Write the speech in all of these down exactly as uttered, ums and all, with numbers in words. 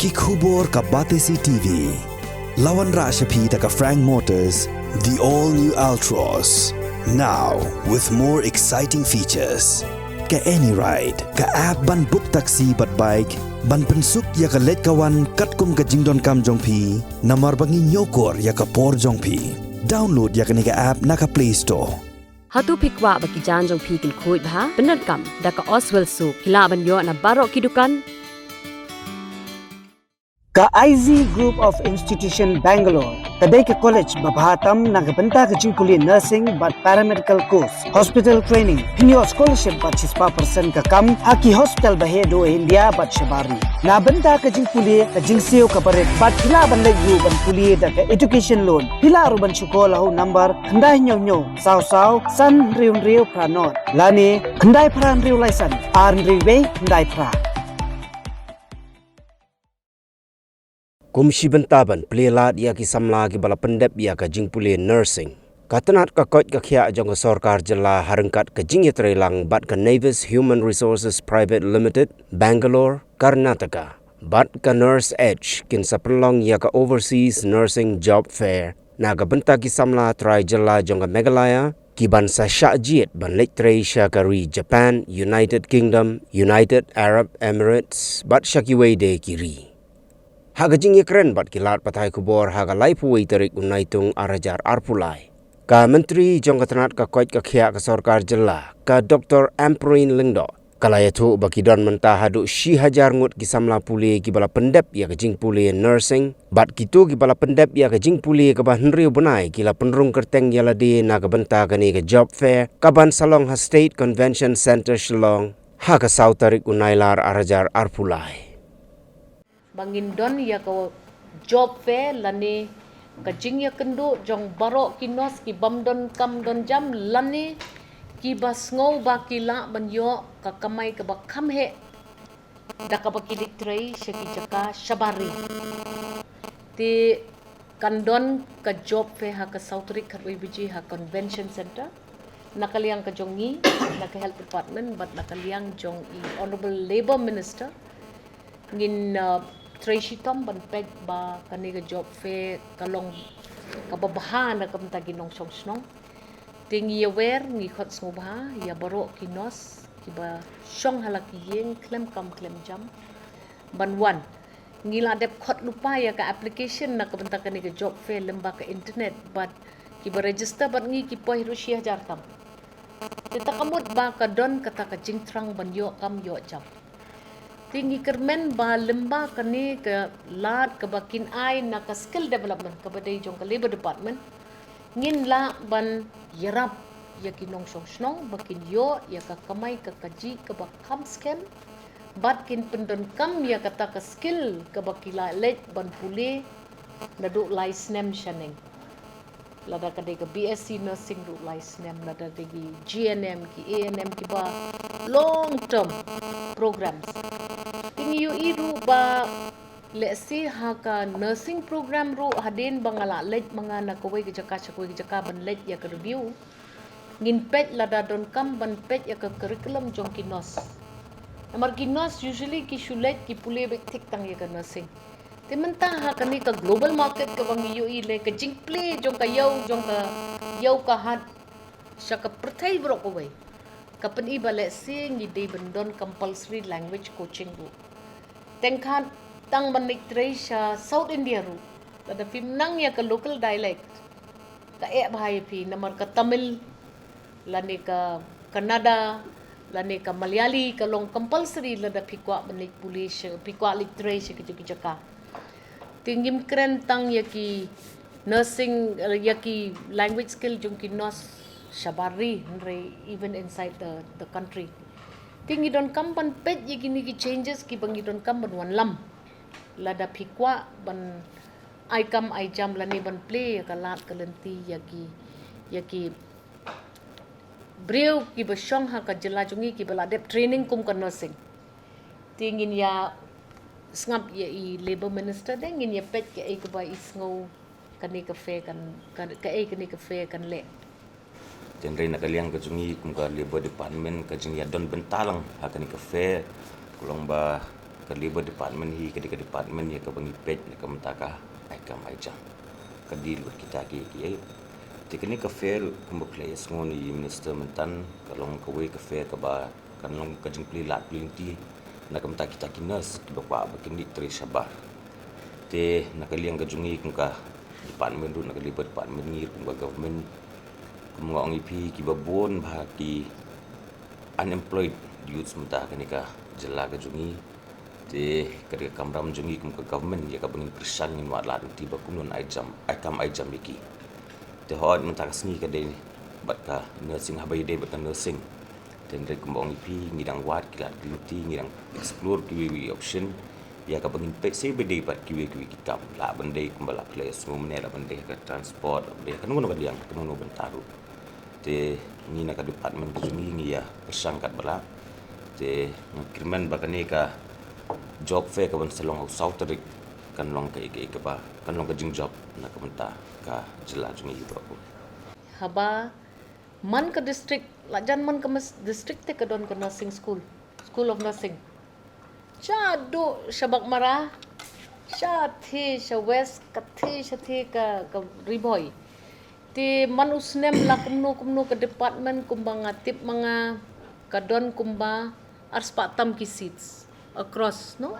Ki khubor ka Batesi T V. La wanrah sha phi da ka Frank Motors, the all new Altroz. Now with more exciting features. Ka AnyRide, ka app ban book taxi bad bike, ban pynsuk ïa ka leit ka wan katkum ka jingdonkam jong phi, namar ba ngi ñiewkor ïa ka por jong phi. Download ïa kane ka app na ka Play Store. Hato phi kwah ba ki jaiñ jong phi kin khuid bha? Pyndonkam da ka Oswell Soap, phi lah ban ïoh na baroh ki dukan. Ka I Z Group of Institution Bangalore ka dei ka college ba bha tam na ka bynta ka jingpule nursing bad paramedical course, hospital training, pynïoh scholarship bad shispah percent ka kam ha ki hospital ba heh duh India bad shabar ri. Na bynta ka jingpule, ka jingsiew kaba rit bad phi lah ban leit ruh ban pule da ka education loan. Phi lah ruh ban shu call ha u number khyndai hynñiew hynñiew saw saw san hynriew hynriew phra nod lane khyndai phra hynriew lai san ar hynriew wei khyndai phra. Kum shi bynta ban plie lad ïa ki samla kiba la pyndep ïa ka jingpule nursing, ka tnat ka koit ka khiah jong ka sorkar jylla ha ryngkat ka jingïatreilang bad ka Navis Human Resources Private Limited, Bangalore, Karnataka, bad ka Nurse Edge kin sa pynlong ïa ka Overseas Nursing Job Fair na ka bynta ki samla trai jylla jong ka Meghalaya kiban sa shah jied ban leit trei sha ka ri Japan, United Kingdom, United Arab Emirates bad sha kiwei de ki ri. Ha ka jingïakren bad ki lad pathai khubor ha ka laiphew wei tarik u Naitung ar hajar arphew lai, ka Myntri jong ka tnat ka koit ka khiah ka sorkar jylla, ka Doctor Ampareen Lyngdoh, ka la ïathuh ba ki don mynta haduh shi hajar ngut ki samla pule kiba la pyndep ïa ka jingpule nursing, bad kito kiba la pyndep ïa ka jingpule kaba hynriew bnai ki la pynrung kyrteng ïa lade na ka bynta kane ka job fair kaban sa long ha State Convention Centre Shillong ha ka saw tarik u Nailar ar hajar arphew lai. Ba ngin don ïa ka job fair lane ka jingïakynduh jong baroh ki nurse ki bym don kam don jam lane kiba sngew ba ki lah ban ïoh ka kamai kaba kham heh da kaba ki leit trei sha ki jaka shabar ri. Te kan don ka job fair ha ka saw tarik khatwei baje ha Convention Centre. Na ka liang ka jong ngi, na ka Health Department bad na ka liang jong i Honourable Labour Minister, ngin, uh, trei shitom ban peit ba kane ka job fair ka long kaba bha na ka bynta ki nongshong shnong. Te ngi ïawer, ngi khot sngewbha ïa baroh ki nurse kiba shong ha la ki ïing khlem kam khlem jam ban wan. Ngi la dep khot lypa ïa ka application na ka bynta kane ka job fair lyngba ka internet bad kiba register bad ngi ki poi haduh shi hajar tam. Te ta ka mut ba ka don kata ka jingthrang ban ïoh kam ïoh jam. Te ngi kyrmen ba lyngba kane ka lad kaba kin ai na ka skill development kaba dei jong ka Labour Department, ngin lah ban ïarap ïa ki nongshong shnong ba kin ïoh ïa ka kamai ka kajih kaba kham skhem bad kin pyndonkam ïa kata ka skill kaba ki la leit ban pule naduh lai snem shaneng. Lada ka dei ka B S C nursing ruh lai snem, lada dei ki G N M, ki A N M kiba long term programs. Te ngi ïohi ruh ba lehse ha ka nursing program ruh hadien ba nga la leit ma nga na kawei ka jaka sha kawei ka jaka ban leit ïa ka review, ngin peit lada donkam ban peit ïa ka curriculum jong ki nurse. Namar ki nurse usually ki shu leit ki pule beit thik tang ïa ka nursing. Te mynta ha kane ka global market kaba ngi ïohi leh, ka jingplie jong ka ïew jong ka ïew ka hat sha ka pyrthei baroh kawei, ka pyni ba lehse ngi dei ban don compulsory language coaching ruh. Teng khat tang ban leit trei sha South India ruh, lada phim nang ïa ka local dialect, ka eh bha ïa phi, namar ka Tamil lane ka Kannada lane ka Malayali ka long compulsory lada phi kwah ban leit pule sha, phi kwah leit trei sha kito ki jaka. Te ngim kren tang ïa ki nursing, eh, ïa ki language skill jong ki nurse shabar ri, hynrei even inside the, the country. Te ngi donkam ban peit ïa kine ki changes kiba ngi donkam ban wanlam lada phi kwah ban ai kam ai jam lane ban plie ïa ka lad ka lynti ïa ki, ïa ki briew kiba shong ha ka jylla jong ngi kiba la dep training kum ka nursing. Te ngin ïa sngap ïa i Labour Minister, te ngin ïa peit kaei kaba i sngew kane ka fair kan, kan, kaei kane ka fair kan leh. Te hynrei na ka liang ka jong ngi kum ka Labour Department, ka jingïadon bynta lang ha kane ka fair ka long ba Ka Labour Department hi ka dei ka department ïa kaba ngi peit na ka bynta ka ai kam ai jam. Ka dei lut kita ki ki ai. Te kane ka fair kumba phi la ïa sngew na i Minister mynta, ka long kawei ka fair kaba kan long ka jingplie lad plie lynti na ka bynta kita ki nurse kiba kwah ba kin leit trei shabar. Te na ka liang ka jong ngi kum ka department ruh, na ka Labour Department, ngi ruh kum ka government, kum nga ong ïa phi, kiba bun bha ki unemployed youths mynta ha kane ka jylla ka jong ngi. Te ka dei ka kamram jong ngi kum ka government ïa kaba ngin pyrshang, ngin wad lad lynti ba kumno ban ai jam, ai kam ai jam ïa ki. Te hooid, mynta ka sngi ka dei bad ka nursing, haba ïadei bad ka nursing. Te hynrei kumba ong ïa phi, ngi dang wad ki lad ki lynti, ngi dang explore kiwei kiwei option ïa kaba ngin peit sa ba dei bad kiwei kiwei ki kam. Lah ban dei kumba la phi la ïa sngew mynne, lah ban dei ka transport, lah ban dei kano kano ka liang, kano kano bynta ruh. Te ngi na ka department ka jong ngi, ngi ïa pyrshang katba lah. Te nga kyrmen ba kane ka job fair kaban sa long ha u saw tarik kan long kaei kaei kaba kan long ka jingjop na ka bynta ka jylla jong ngi baroh. Haba man ka district, la jan man ka mas-, district te ka don ka nursing school, School of Nursing. Shaduh sha Baghmara, shathie sha West, kathie shathie ka, ka Ri Bhoi. Te man u snem la kumno kumno ka department, kumba nga tip ma nga, ka don kumba arspah tam ki seats across, no?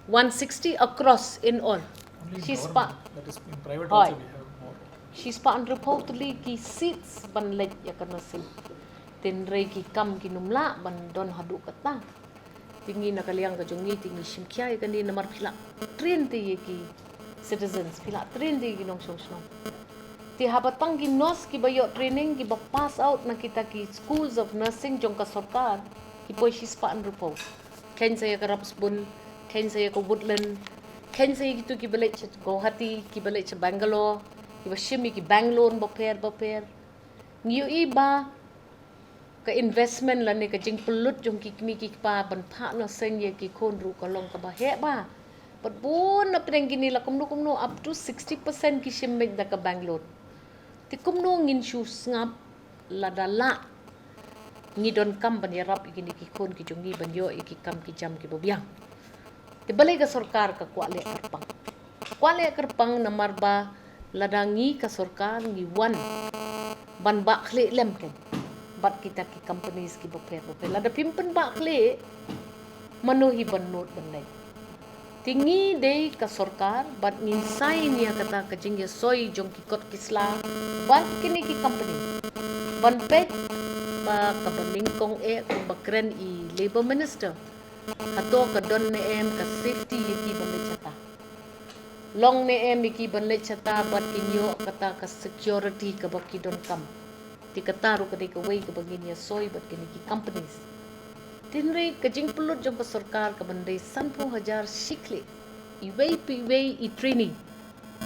One sixty across in all. Only in government, shispah, that is, in private hooid, also we have more. Shispah hynriewphew tylli ki seats ban leit ïa ka nursing. Te hynrei ki kam kim lah ban don haduh katta. Te ngi na ka liang ka jong ngi te ngi shim khia ïa kane namar phi la train te ïa ki citizens, phi la train te ïa ki nongshong shnong. Te haba tang ki nurse kiba ïoh training, kiba pass out na kita ki schools of nursing jong ka sorkar, ki poi shispah hynriewphew. Kheiñ sa ïa ka Raps Bun, kheiñ sa ïa ka Woodland, kheiñ sa ïa kitu kiba leit sha Guwahati, kiba leit sha Bangalore, kiba shim ïa ki bank loan bapher bapher. Ngi ïohi ba ka investment lane ka jingpynlut jong ki kmie ki kpa ban phah nursing ïa ki khun ruh ka long kaba heh bha. Bad bun na pdeng kine la kumno kumno up to sixty percent ki shim beit da ka bank loan. Te kumno ngin shu sngap lada lah ngi donkam ban ïarap ïa kine ki khun ki jong ngi ban ïoh ïa ki kam ki jam kiba biang. Te balei ka sorkar ka kwah leh kyrpang? Kwah leh kyrpang namar ba lada ngi ka sorkar ngi wan ban bah khlieh lem keiñ bad kita ki companies kiba pher bapher. Lada phim pynbah khlieh, mano hi ban nud ban leit? Te ngi dei ka sorkar bad ngin sign ïa kata ka jingïasoi jong ki kot ki sla bad kine ki company ban peit ba kaba nyngkong eh kumba kren i Labour Minister, hato ka don ne em ka safety ïa ki ban leit shata? Long ne em ïa ki ban leit shata bad kin ïoh kata ka security kaba ki donkam? Te kata ruh ka dei kawei kaba ngin ïasoi bad kine ki companies. Te hynrei ka jingpynlut jong ka sorkar kaban dei sanphew hajar shi khlieh iwei pa iwei i trainee,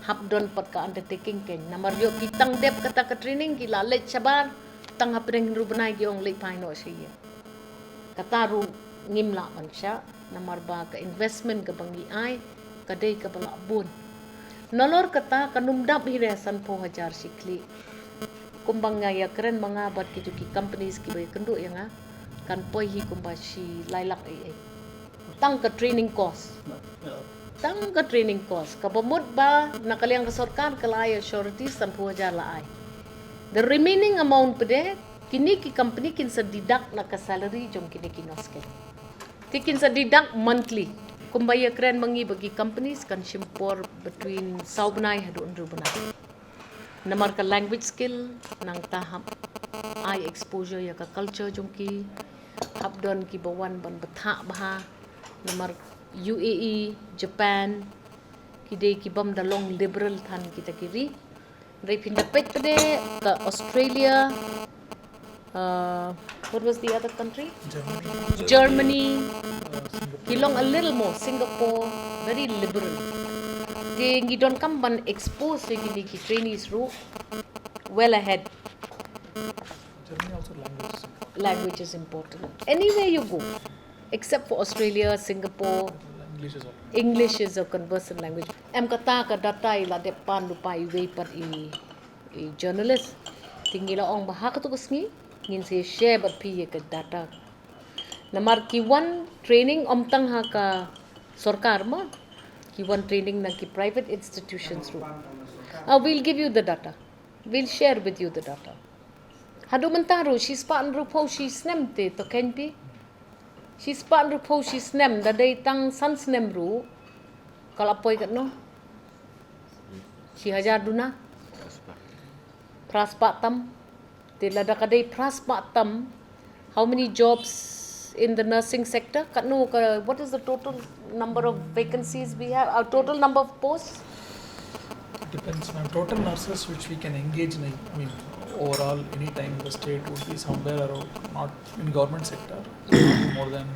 hap don pat ka undertaking keiñ. Namar ïoh ki tang dep kata ka training, ki la leit shabar, tang hapdeng hynriew bnai ki ong leit phai noh sha ïing. Kata ruh ngim lah ban shah namar ba ka investment kaba ngi ai ka dei kaba lah bun. Nalor kata kan ym dap hi re sanphew hajar shi khlieh. Kumba nga ïakren ma nga bad kito ki companies kiba ïakynduh ïa nga, kan poi hi kumba shi lai lak ei ei. Tang ka training cost. Tang ka training cost. Kaba mut ba na ka liang ka sorkar ka la ai surety sanphew hajar la ai. The remaining amount pat de, kine ki company kin sa deduct na ka salary jong kine ki nurse keiñ. Te kin sa deduct monthly. Kumba ïakren ma ngi ba ki companies kan shim por between saw bnai haduh hynriew bnai. Namar ka language skill, nangta hap ai exposure ïa ka culture jong ki, hap don kiba wan ban bthah bha. Namar U A E, Japan, ki dei ki bym da long liberal than kita ki ri. Hynrei phin da peit pat de ka Australia, uh, what was the other country? Germany. Germany. Uh, Singapore. Ki long a little more, Singapore, very liberal. Te ngi donkam ban expose ïa kine ki trainees ruh well ahead. Germany also language is important. Language is important. Anywhere you go, except for Australia, Singapore, English is all. English is a conversant language. Em kata ka data i la dep pan lypa iwei pat i, i journalist. Te ngi la ong ba ha kato ka sngi ngin sa share bad phi ïa ka data. Namar ki wan training ym tang ha ka sorkar mo, ki wan training na ki private institutions ruh. Uh, we'll give you the data. We'll share with you the data. Haduh mynta ruh, shispah hynriewphew shi snem te, to kheiñ phi. Shispah hynriewphew shi snem, da dei tang san snem ruh, ka la poi katno? Shi hajar duna? Phra spah tam. Te lada ka dei phra spah tam, how many jobs in the nursing sector? Katno ka, what is the total number of vacancies we have? Our total number of posts? It depends, ma'am. Total nurses which we can engage in, I mean, overall, any time in the state would be somewhere around, not in government sector, not more than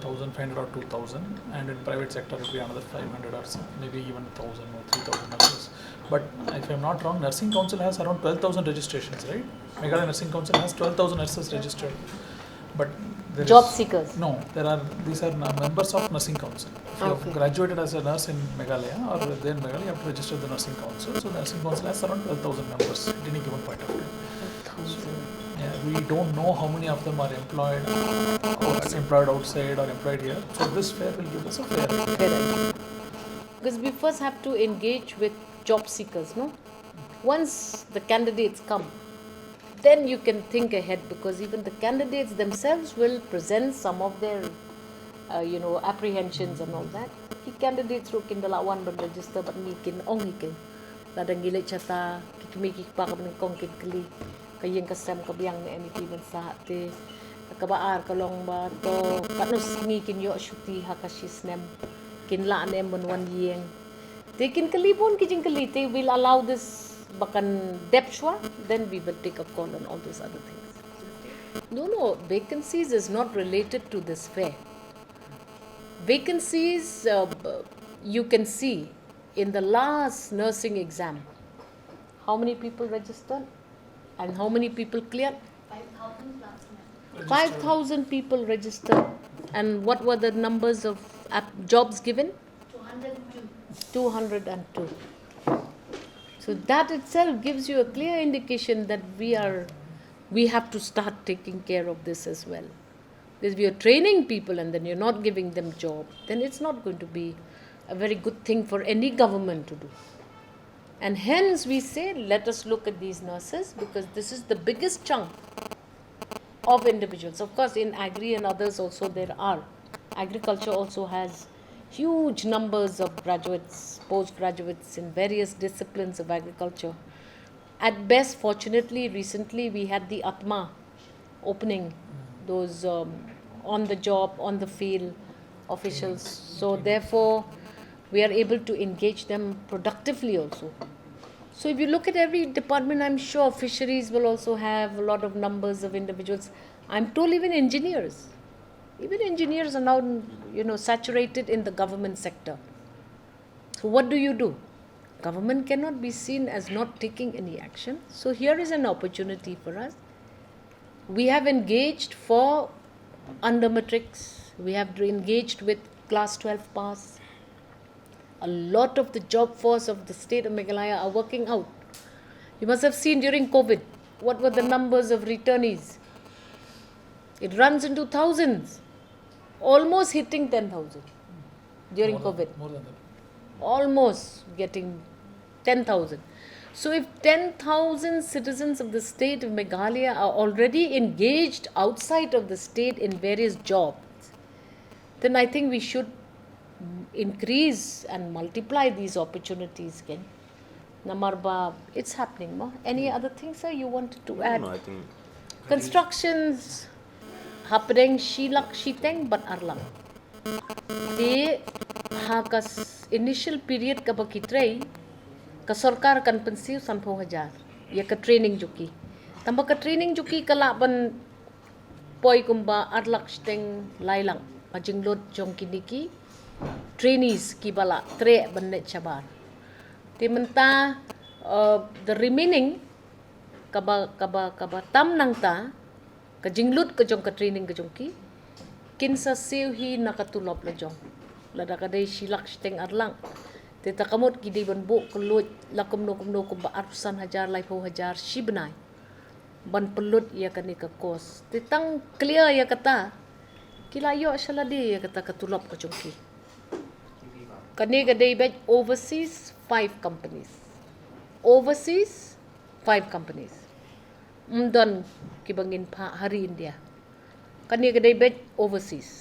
thousand five hundred or two thousand, and in private sector it would be another five hundred or some, maybe even thousand or three thousand nurses. But if I'm not wrong, Nursing Council has around twelve thousand registrations, right? Meghalaya Nursing Council has twelve thousand nurses registered. But there Job is- seekers? No, there are, these are n- members of Nursing Council. If you Okay. have graduated as a nurse in Meghalaya or there in Meghalaya, you have to register the Nursing Council. So the Nursing Council has around twelve thousand members at any given point of time. Thousand. Yeah, we don't know how many of them are employed or employed outside or employed here. So this fair will give us a fair idea. Fair idea. Because we first have to engage with job seekers, no? Once the candidates come, then you can think ahead, because even the candidates themselves will present some of their, uh, you know, apprehensions and all that. Ki candidates ruh kin da lah wan ban register bad ngi, kin ong hi kein. Lada ngi leit shata, ki kmie ki kpa kaba nyngkong kin kylli, ka ïing ka sem ka biang ne em ïa phi ban sah te. Kaba ar ka long ba to katno sngi kin ïoh shuti ha ka shi snem, kin lah ne em ban wan ïeng. Te kin kylli bun ki jingkylli, te we'll allow this ba kan dep shuwa, then we will take a call on all those other things. No, no, vacancies is not related to this fair. Vacancies, uh, b- you can see in the last nursing exam, how many people registered and how many people cleared? Five thousand plus, ma'am. Five thousand people registered. And what were the numbers of app- jobs given? Two hundred two. Two hundred and two. So that itself gives you a clear indication that we are, we have to start taking care of this as well. If you're training people and then you're not giving them job, then it's not going to be a very good thing for any government to do. And hence we say, let us look at these nurses, because this is the biggest chunk of individuals. Of course, in agri and others also there are. Agriculture also has huge numbers of graduates, postgraduates in various disciplines of agriculture. At best, fortunately, recently we had the ATMA opening, those, um, on the job, on the field officials. So therefore, we are able to engage them productively also. So if you look at every department, I'm sure fisheries will also have a lot of numbers of individuals. I'm told even engineers, even engineers are now, you know, saturated in the government sector. So what do you do? Government cannot be seen as not taking any action. So here is an opportunity for us. We have engaged for under matrics. We have engaged with class twelve pass. A lot of the job force of the state of Meghalaya are working out. You must have seen during COVID, what were the numbers of returnees? It runs into thousands, almost hitting ten thousand during More than- COVID. More than that. Almost getting ten thousand. So if ten thousand citizens of the state of Meghalaya are already engaged outside of the state in various jobs, then I think we should increase and multiply these opportunities again. Namar ba, it's happening, mo. Any other thing, sir, you wanted to add? No, I think Constructions hapdeng shi lak shiteng bad ar lak. Te ha ka s- initial period kaba ki trei, ka sorkar kan pynsiew sanphew hajar ïa ka training jong ki. Tangba ka training jong ki ka lah ban poi kumba ar lak shiteng lai lak ka jinglut jong kine ki trainees kiba lah treh ban leit shabar. Te mynta, uh, the remaining kaba, kaba, kaba tam nangta, ka jinglut ka jong ka training ka jong ki, kin sa siew hi na ka tulop la jong. Lada ka dei shi lak shiteng ar lak, te ta ka mut ki dei ban buh kylluid la kumno kumno kumba arphew san hajar, laiphew hajar shi bnai ban pynlut ïa kane ka course. Te tang clear ïa kata, Ki la ïoh sha lade ïa kata ka tulop ka jong ki. Kane ka dei beit overseas five companies. Overseas five companies. Ym don kiba ngin phah ha ri India. Kane ka dei beit overseas.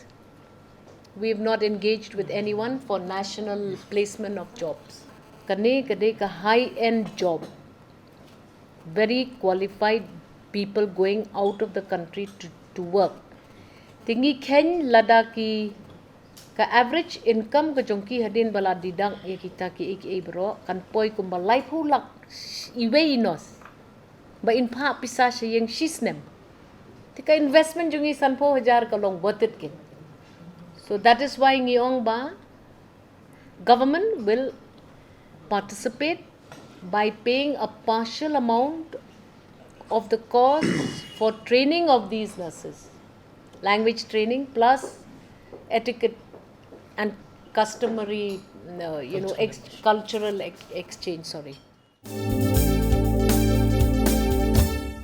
We have not engaged with anyone for national placement of jobs. Kane ka dei ka high end job. Very qualified people going out of the country to, to work. Te ngi kheiñ lada ki ka average income ka jong ki hadien ba la deduct ïa kita kiei kiei baroh kan poi kumba laiphew lak iwei i nos. Ba in phah pisa sha ïing shi snem. Te ka investment jong ngi sanphew hajar ka long worth it kein. So that is why ngi ong ba government will participate by paying a partial amount of the cost for training of these nurses, language training plus etiquette and customary, uh, you know, ex- cultural ex- exchange. Sorry.